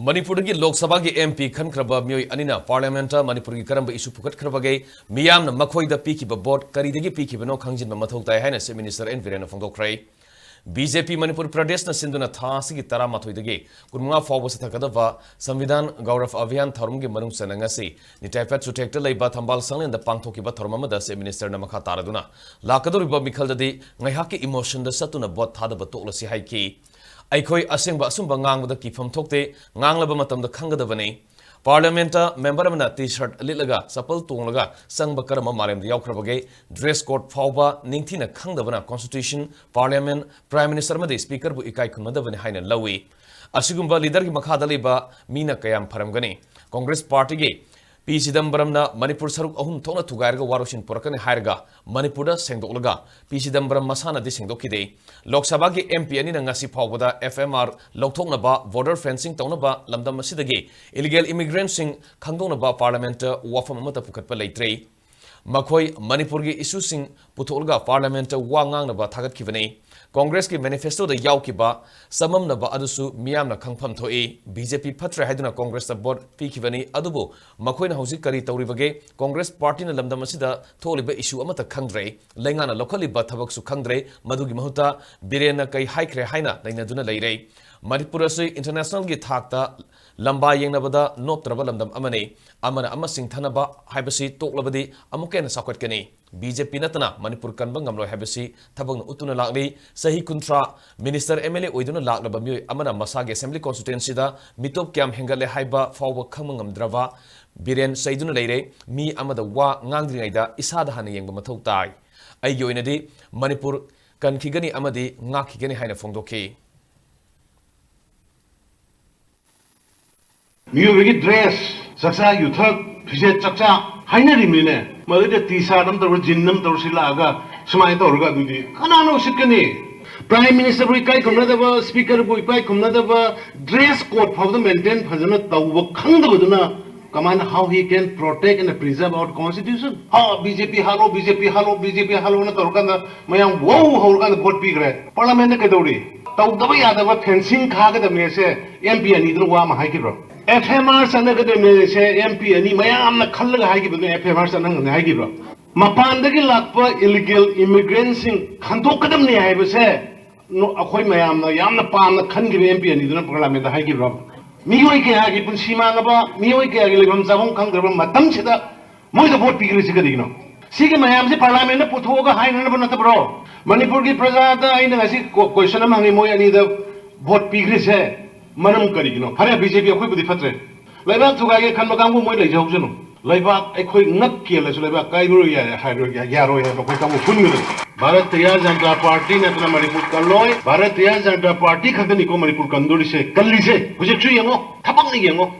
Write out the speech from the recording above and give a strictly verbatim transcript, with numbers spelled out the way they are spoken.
ꯃꯅꯤꯄꯨꯔꯗꯒꯤ ꯂꯣꯛ ꯁꯚꯥꯒꯤ M P ꯈꯟꯈ꯭ꯔꯕ ꯃꯤꯑꯣꯏ ꯑꯅꯤꯅ ꯄꯥꯔꯂꯤꯌꯥꯃꯦꯟꯠꯇ ꯃꯅꯤꯄꯨꯔꯒꯤ ꯀꯔꯝꯕ ꯏꯁꯨ ꯄꯨꯈꯠꯈ꯭ꯔꯕꯒꯦ? ꯃꯤꯌꯥꯝꯅ ꯃꯈꯣꯏꯗ ꯄꯤꯈꯤꯕ ꯚꯣꯠ ꯀꯔꯤꯗꯒꯤ ꯄꯤꯈꯤꯕꯅꯣ ꯈꯪꯖꯤꯟꯕ ꯃꯊꯧ ꯇꯥꯏ ꯍꯥꯏꯅ ꯆꯤꯐ ꯃꯤꯅꯤꯁꯇꯔ ꯑꯦꯟ ꯕꯤꯔꯦꯟꯅ ꯐꯣꯡꯗꯣꯛꯈ꯭ꯔꯦ꯫ ꯕꯤ ꯖꯦ ꯄꯤ ꯃꯅꯤꯄꯨꯔ ꯄ꯭ꯔꯗꯦꯁꯅ ꯁꯤꯟꯗꯨꯅ ꯊꯥ ꯑꯁꯤꯒꯤ ꯇꯔꯥꯃꯥꯊꯣꯏꯗꯒꯤ ꯀꯨꯟꯃꯉꯥ ꯐꯥꯎꯕ ꯆꯠꯊꯒꯗꯕ ꯁꯪꯕꯤꯙꯥꯟ ꯒꯧꯔꯕ ꯑꯚꯤꯌꯥꯟ ꯊꯧꯔꯝꯒꯤ ꯃꯅꯨꯡ ꯆꯟꯅ ꯉꯁꯤ ꯅꯤꯇꯥꯏ ꯐꯦꯠ ꯆꯨꯊꯦꯛꯇ ꯂꯩꯕ ꯊꯝꯕꯥꯜ ꯁꯪꯂꯦꯟꯗ ꯄꯥꯡꯊꯣꯛꯈꯤꯕ ꯊꯧꯔꯝ ꯑꯃꯗ ꯆꯤꯐ ꯃꯤꯅꯤꯁꯇꯔꯅ ꯃꯈꯥ ꯇꯥꯔꯗꯨꯅ ꯂꯥꯛꯀꯗꯧꯔꯤꯕ ꯃꯤꯈꯜꯗꯗꯤ ꯉꯥꯏꯍꯥꯛꯀꯤ ꯏꯃꯣꯁꯟꯗ ꯆꯠꯇꯨꯅ ꯚꯣꯠ ꯊꯥꯗꯕ ꯇꯣꯛꯂꯁꯤ ꯍꯥꯏꯈꯤ꯫ ꯑꯩꯈꯣꯏ ꯑꯁꯦꯡꯕ ꯑꯆꯨꯝꯕ ꯉꯥꯡꯕꯗ ꯀꯤꯐꯝ ꯊꯣꯛꯇꯦ, ꯉꯥꯡꯂꯕ ꯃꯇꯝꯗ ꯈꯪꯒꯗꯕꯅꯤ꯫ ꯄꯥꯔꯂꯤꯌꯥꯃꯦꯟꯠꯇ ꯃꯦꯝꯕꯔ ꯑꯃꯅ ꯇꯤ ꯁꯔꯠ ꯂꯤꯠꯂꯒ ꯆꯄꯜ ꯇꯣꯡꯂꯒ ꯆꯪꯕ ꯀꯔꯝꯕ ꯃꯥꯂꯦꯝꯗ ꯌꯥꯎꯈ꯭ꯔꯕꯒꯦ? ꯗ꯭ꯔꯦꯁ ꯀꯣꯗ ꯐꯥꯎꯕ ꯅꯤꯡꯊꯤꯅ ꯈꯪꯗꯕꯅ ꯀꯣꯟꯁꯇꯤꯇ꯭ꯌꯨꯁꯟ, ꯄꯥꯔꯂꯤꯌꯥꯃꯦꯟꯠ, ꯄ꯭ꯔꯥꯏꯝ ꯃꯤꯅꯤꯁꯇꯔ ꯑꯃꯗꯤ ꯁ꯭ꯄꯤꯀꯔꯕꯨ ꯏꯀꯥꯏ ꯈꯨꯝꯅꯗꯕꯅꯤ ꯍꯥꯏꯅ ꯂꯧꯏ꯫ ꯑꯁꯤꯒꯨꯝꯕ ꯂꯤꯗꯔꯒꯤ ꯃꯈꯥꯗ ꯂꯩꯕ ꯃꯤꯅ ꯀꯌꯥꯝ ꯐꯔꯝꯒꯅꯤ? ꯀꯣꯡꯒ꯭ꯔꯦꯁ ꯄꯥꯔꯇꯤꯒꯤ ꯄꯤ ꯆꯤꯗꯝꯕꯔꯝꯅ ꯃꯅꯤꯄꯨꯔ ꯁꯔꯨꯛ ꯑꯍꯨꯝ ꯊꯣꯛꯅ ꯊꯨꯒꯥꯏꯔꯒ ꯋꯥꯔꯣꯏꯁꯤꯟ ꯄꯨꯔꯛꯀꯅꯤ ꯍꯥꯏꯔꯒ ꯃꯅꯤꯄꯨꯔꯗ ꯁꯦꯡꯗꯣꯛꯂꯒ ꯄꯤ ꯆꯤꯗꯝꯕꯔꯝ ꯃꯁꯥꯅꯗꯤ ꯁꯦꯡꯗꯣꯛꯈꯤꯗꯦ꯫ ꯂꯣꯛ ꯁꯚꯥꯒꯤ M P ꯑꯅꯤꯅ ꯉꯁꯤ ꯐꯥꯎꯕꯗ F M R ꯂꯧꯊꯣꯛꯅꯕ, ꯕꯣꯔꯗꯔ ꯐꯦꯟꯁꯤꯡ ꯇꯧꯅꯕ, ꯂꯝꯗꯝ ꯑꯁꯤꯗꯒꯤ ꯏꯂꯤꯒꯦꯜ ꯏꯃꯤꯒ꯭ꯔꯦꯟꯠꯁꯤꯡ ꯈꯪꯗꯣꯛꯅꯕ ꯄꯥꯔꯂꯤꯌꯥꯃꯦꯟꯠꯇ ꯋꯥꯐꯝ ꯑꯃꯠꯇ ꯄꯨꯈꯠꯄ ꯂꯩꯇ꯭ꯔꯤ꯫ ꯃꯈꯣꯏ ꯃꯅꯤꯄꯨꯔꯒꯤ ꯏꯁꯨꯁꯤꯡ ꯄꯨꯊꯣꯛꯂꯒ ꯄꯥꯔꯂꯤꯌꯥꯃꯦꯟꯠꯇ ꯋꯥ ꯉꯥꯡꯅꯕ ꯊꯥꯒꯠꯈꯤꯕꯅꯤ꯫ ꯀꯣꯡꯒ꯭ꯔꯦꯁꯀꯤ ꯃꯦꯅꯤꯐꯦꯁꯇꯣꯗ ꯌꯥꯎꯈꯤꯕ ꯆꯃꯝꯅꯕ ꯑꯗꯨꯁꯨ ꯃꯤꯌꯥꯝꯅ ꯈꯪꯐꯝ ꯊꯣꯛꯏ꯫ ꯕꯤ ꯖꯦ ꯄꯤ ꯐꯠꯇ꯭ꯔꯦ ꯍꯥꯏꯗꯨꯅ ꯀꯣꯡꯒ꯭ꯔꯦꯁꯇ ꯚꯣꯠ ꯄꯤꯈꯤꯕꯅꯤ, ꯑꯗꯨꯕꯨ ꯃꯈꯣꯏꯅ ꯍꯧꯖꯤꯛ ꯀꯔꯤ ꯇꯧꯔꯤꯕꯒꯦ? ꯀꯣꯡꯒ꯭ꯔꯦꯁ ꯄꯥꯔꯇꯤꯅ ꯂꯝꯗꯝ ꯑꯁꯤꯗ ꯊꯣꯛꯂꯤꯕ ꯏꯁꯨ ꯑꯃꯠꯇ ꯈꯪꯗ꯭ꯔꯦ꯫ ꯂꯩꯉꯥꯛꯅ ꯂꯧꯈꯠꯂꯤꯕ ꯊꯕꯛꯁꯨ ꯈꯪꯗ꯭ꯔꯦ꯫ ꯃꯗꯨꯒꯤ ꯃꯍꯨꯠꯇ ꯕꯤꯔꯦꯟꯅ ꯀꯩ ꯍꯥꯏꯈ꯭ꯔꯦ ꯍꯥꯏꯅ ꯅꯩꯅꯗꯨꯅ ꯂꯩꯔꯦ꯫ ꯃꯅꯤꯄꯨꯔ ꯑꯁꯤ ꯏꯟꯇꯔꯅꯦꯁꯅꯦꯜꯒꯤ ꯊꯥꯛꯇ ꯂꯝꯕꯥ ꯌꯦꯡꯅꯕꯗ ꯅꯣꯞꯇ꯭ꯔꯕ ꯂꯝꯗꯝ ꯑꯃꯅꯤ꯫ ꯑꯃꯅ ꯑꯃ ꯆꯤꯡꯊꯅꯕ ꯍꯥꯏꯕꯁꯤ ꯇꯣꯛꯂꯕꯗꯤ ꯑꯃꯨꯛꯀ ꯍꯦꯟꯅ ꯆꯥꯎꯈꯠꯀꯅꯤ꯫ ꯕꯤ ꯖꯦ ꯄꯤ ꯅꯠꯇꯅ ꯃꯅꯤꯄꯨꯔ ꯀꯟꯕ ꯉꯝꯂꯣꯏ ꯍꯥꯏꯕꯁꯤ ꯊꯕꯛꯅ ꯎꯠꯇꯨꯅ ꯂꯥꯛꯂꯤ꯫ ꯆꯍꯤ ꯀꯨꯟꯊ꯭ꯔꯥ ꯃꯤꯅꯤꯁꯇꯔ, M L A ꯑꯣꯏꯗꯨꯅ ꯂꯥꯛꯂꯕ ꯃꯤꯑꯣꯏ ꯑꯃꯅ ꯃꯁꯥꯒꯤ ꯑꯦꯁꯦꯝꯕ꯭ꯂꯤ ꯀꯣꯟꯁꯇꯤꯇ꯭ꯌꯨꯑꯦꯟꯁꯤꯗ ꯃꯤꯇꯣꯞ ꯀꯌꯥꯝ ꯍꯦꯟꯒꯠꯂꯦ ꯍꯥꯏꯕ ꯐꯥꯎꯕ ꯈꯪꯕ ꯉꯝꯗ꯭ꯔꯕ ꯕꯤꯔꯦꯟ ꯆꯩꯗꯨꯅ ꯂꯩꯔꯦ꯫ ꯃꯤ ꯑꯃꯗ ꯋꯥ ꯉꯥꯡꯗ꯭ꯔꯤꯉꯩꯗ ꯏꯁꯥꯗ ꯍꯥꯟꯅ ꯌꯦꯡꯕ ꯃꯊꯧ ꯇꯥꯏ꯫ ꯑꯩꯒꯤ ꯑꯣꯏꯅꯗꯤ ꯃꯅꯤꯄꯨꯔ ꯀꯟꯈꯤꯒꯅꯤ ꯑꯃꯗꯤ ꯉꯥꯛꯈꯤꯒꯅꯤ ꯍꯥꯏꯅ ꯐꯣꯡꯗꯣꯛꯈꯤ꯫ ꯃꯤꯑꯣꯏꯕꯒꯤ ꯗ꯭ꯔꯦꯁ, ꯆꯥꯛꯆꯥ ꯌꯨꯊꯛ, ꯐꯤꯖꯦꯠ ꯆꯥꯛꯆꯥ ꯍꯥꯏꯅꯔꯤꯕꯅꯤꯅꯦ꯫ ꯃꯗꯨꯗ ꯇꯤ ꯁꯥꯔꯠ ꯑꯃ ꯇꯧꯔ, ꯖꯤꯟ ꯑꯃ ꯇꯧꯔ ꯁꯤꯜꯂꯛꯑꯒ ꯁꯨꯃꯥꯏꯅ ꯇꯧꯔꯒ ꯑꯗꯨꯗꯤ ꯀꯅꯥꯅ ꯎꯁꯤꯠꯀꯅꯤ? ꯄ꯭ꯔꯥꯏꯝ ꯃꯤꯅꯤꯁꯇꯔꯕꯨ ꯏꯀꯥꯏ ꯈꯨꯝꯅꯗꯕ, ꯁ꯭ꯄꯤꯀꯔꯕꯨ ꯏꯀꯥꯏ ꯈꯨꯝꯅꯗꯕ, ꯗ꯭ꯔꯦꯁ ꯀꯣꯗ ꯐꯥꯎꯗ ꯃꯦꯟꯇꯦꯟ ꯐꯖꯅ ꯇꯧꯕ ꯈꯪꯗꯕꯗꯨꯅ ꯀꯃꯥꯏꯅ, how he can protect and preserve our constitution? ꯍꯥ, ꯕꯤ ꯖꯦ ꯄꯤ ꯍꯥꯠꯂꯣ, ꯕꯤ ꯖꯦ ꯄꯤ ꯍꯥꯠꯂꯣ, ꯕꯤ ꯖꯦ ꯄꯤ ꯍꯥꯠꯂꯣꯅ ꯇꯧꯔꯀꯥꯟꯗ ꯃꯌꯥꯝ ꯋꯧ ꯍꯧꯔꯀꯥꯟꯗ ꯚꯣꯠ ꯄꯤꯈ꯭ꯔꯦ꯫ ꯄꯥꯔꯂꯤꯌꯥꯃꯦꯟꯠꯇ ꯀꯩꯗꯧꯔꯤ? ꯇꯧꯗꯕ ꯌꯥꯗꯕ ꯐꯦꯟꯁꯤꯡ ꯈꯥꯒꯗꯕꯅꯦꯁꯦ ꯑꯦꯝ ꯄꯤ ꯑꯅꯤꯗꯨꯅ ꯋꯥ ꯑꯃ ꯍꯥꯏꯈꯤꯕ꯭ꯔꯣ? ꯑꯦꯐ ꯑꯥꯏ ꯑꯥꯔ ꯆꯠꯅꯒꯗꯕꯅꯦꯁꯦ ꯑꯦꯝ ꯄꯤ ꯑꯅꯤ ꯃꯌꯥꯝꯅ ꯈꯜꯂꯒ ꯍꯥꯏꯈꯤꯕꯗꯨꯅ ꯑꯦꯐ ꯑꯥꯏ ꯑꯥꯔ ꯆꯠꯅꯒꯅꯤ ꯍꯥꯏꯈꯤꯕ꯭ꯔꯣ? ꯃꯄꯥꯟꯗꯒꯤ ꯂꯥꯛꯄ ꯏꯂꯤꯒꯦꯜ ꯏꯃꯤꯒ꯭ꯔꯦꯟꯁꯤꯡ ꯈꯟꯗꯣꯛꯀꯗꯕꯅꯤ ꯍꯥꯏꯕꯁꯦ ꯅꯣ-, ꯑꯩꯈꯣꯏ ꯃꯌꯥꯝꯅ ꯌꯥꯝꯅ ꯄꯥꯝꯅ ꯈꯟꯈꯤꯕ ꯑꯦꯝ ꯄꯤ ꯑꯅꯤꯗꯨꯅ ꯄꯥꯔꯂꯥꯃꯦꯟꯗ ꯍꯥꯏꯈꯤꯕ꯭ꯔꯣ? ꯃꯤꯑꯣꯏ ꯀꯌꯥꯒꯤ ꯄꯨꯟꯁꯤ ꯃꯥꯡꯉꯕ, ꯃꯤꯑꯣꯏ ꯀꯌꯥꯒꯤ ꯂꯩꯐꯝ ꯆꯥꯐꯝ ꯈꯪꯗ꯭ꯔꯕ ꯃꯇꯝꯁꯤꯗ ꯃꯣꯏꯗ ꯚꯣꯠ ꯄꯤꯈ꯭ꯔꯤꯁꯤ ꯀꯔꯤꯒꯤꯅꯣ? ꯁꯤꯒꯤ ꯃꯌꯥꯝꯁꯦ ꯄꯥꯔꯂꯥꯃꯦꯟꯗ ꯄꯨꯊꯣꯛꯑꯒ ꯍꯥꯏꯅꯅꯕ ꯅꯠꯇꯕ꯭ꯔꯣ? ꯃꯅꯤꯄꯨꯔꯒꯤ ꯄ꯭ꯔꯖꯥꯗ ꯑꯩꯅ ꯉꯁꯤ ꯀꯣ-, ꯀꯣꯏꯁꯟ ꯑꯃ ꯍꯪꯉꯤ, ꯃꯣꯏ ꯑꯅꯤꯗ ꯚꯣꯠ ꯄꯤꯈ꯭ꯔꯤꯁꯦ ꯃꯔꯝ ꯀꯔꯤꯒꯤꯅꯣ? ꯐꯔꯦ, ꯕꯤ ꯖꯦ ꯄꯤ ꯑꯩꯈꯣꯏꯕꯨꯗꯤ ꯐꯠꯇ꯭ꯔꯦ, ꯂꯩꯕꯥꯛ ꯊꯨꯒꯥꯏꯒꯦ ꯈꯟꯕ ꯀꯥꯡꯕꯨ ꯃꯣꯏ ꯂꯩꯖꯍꯧꯁꯅꯨ꯫ ꯂꯩꯕꯥꯛ ꯑꯩꯈꯣꯏ ꯉꯛ ꯀꯦꯜꯂꯁꯨ ꯂꯩꯕꯥꯛ ꯀꯥꯏꯕꯔꯣꯏ ꯌꯥꯏ ꯍꯥꯏꯕ, ꯌꯥꯔꯣꯏ ꯍꯥꯏꯕ ꯑꯩꯈꯣꯏ ꯀꯥꯡꯕꯨ ꯄꯨꯟꯒꯗꯕꯅꯤ꯫ ꯚꯥꯔꯇꯤꯌ ꯖꯅꯇꯥ ꯄꯥꯔꯇꯤ ꯅꯠꯇꯅ ꯃꯅꯤꯄꯨꯔ ꯀꯜꯂꯣꯏ꯫ ꯚꯥꯔꯇꯤꯌ ꯖꯅꯇꯥ ꯄꯥꯔꯇꯤ ꯈꯛꯇꯅꯤꯀꯣ ꯃꯅꯤꯄꯨꯔ ꯀꯟꯗꯣꯔꯤꯁꯦ, ꯀꯜꯂꯤꯁꯦ꯫ ꯍꯧꯖꯤꯛꯁꯨ ꯌꯦꯡꯉꯣ, ꯊꯕꯛꯅ ꯌꯦꯡꯉꯣ꯫